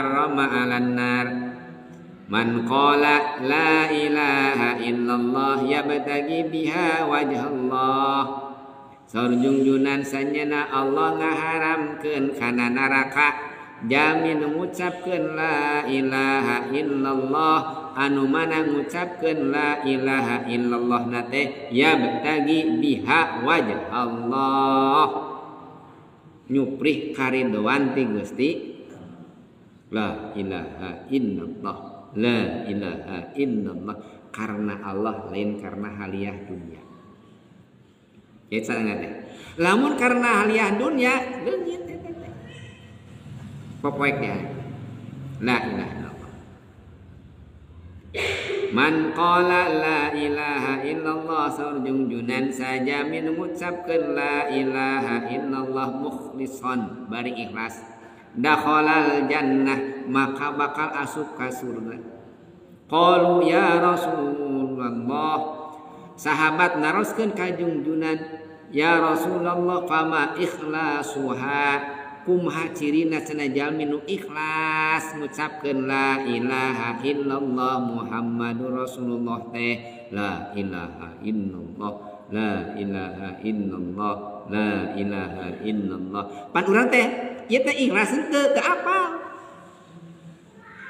harrama 'alan nar. Man qala la ilaha illallah yabtagi biha wajhallah. Saur Jungjunan, sanyana Allah ngaharamkeun kana neraka jalmi nu ngucapkeun la ilaha illallah, anu mana ngucapkeun la ilaha illallah na teh yabtagi biha wajh Allah, nyuprih karidoan ti Gusti. La ilaha illallah, la ilaha illallah, karena Allah, lain karena haliah dunia. Ya, sangat teh lamun karena haliah dunia leungit eta teh popoek ya. La ilaha illallah. Man qala la ilaha illallah, saur Jungjunan, saha jalmi ngucapkeun la ilaha illallah mukhlisan, bari ikhlas, dakhalal jannah, maka bakal asup ka surga. Qalu ya Rasulullah, sahabat naroskeun ka Jungjunan, ya Rasulullah, fama ikhlasuha, kumaha cirina cenah jalmi nu ikhlas ngucapkeun la ilaha illallah Muhammadur Rasulullah teh? La ilaha illallah, la ilaha illallah, la ilaha illallah. Pan urang teh ieu teh ikhlas henteu, teu apal.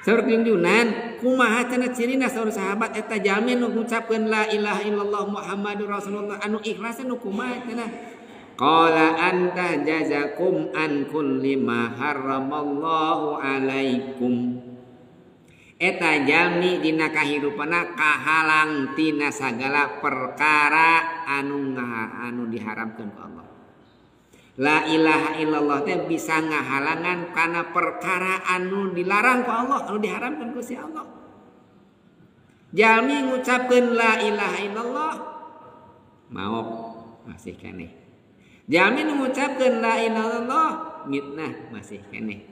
Saur Jungjunan, kumaha cenah cirina, saur sahabat, eta jalmi nu ngucapkeun la ilaha illallah Muhammadur Rasulullah anu ikhlas nu kumaha cenah? Qala anta jazakum an kulli ma harramallahu alaikum. Eta jalmi dina kahirupanna kahalang tina sagala perkara anu diharamkeun ku Allah. La ilaha illallah teh bisa ngahalangan kana perkara anu dilarang ku Allah, anu diharamkeun ku si Allah. Jalmi ngucapkeun la ilaha illallah maok masih keneh. Jalmi ngucapkeun la ilaha illallah mitnah masih keneh.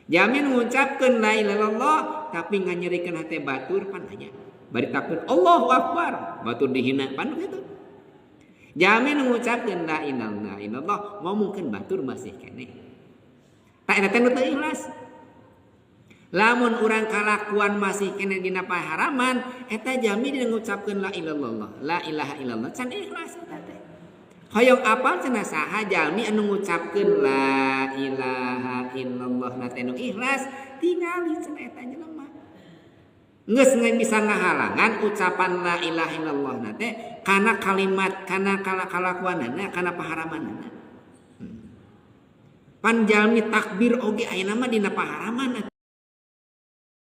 Jalmi ngucapkeun la ilaha illallah tapi nganyerikeun hate batur, pan aya. Bari takbir Allahu akbar, batur dihina, pan kitu. Jalmi ngucapkeun la ilaha illallah ngomongkeun batur masih keneh. Tak eta teh nu teu ikhlas. Lamun urang kalakuan masih keneh dina paharaman, eta jalmi dina ngucapkeun la ilallah, la ilaha illallah can ikhlas eta teh. Hoyong apal cenah saha jalmi anu ngucapkeun la ilaha illallah na teh nu ikhlas, tingali cenah eta jelema. Geus bisa ngahalangan ucapan la ilaha illallah na teh kana kalimat, kana kalakuanana, kana paharamanana. Pan jalmi takbir oge ayeuna mah dina paharaman.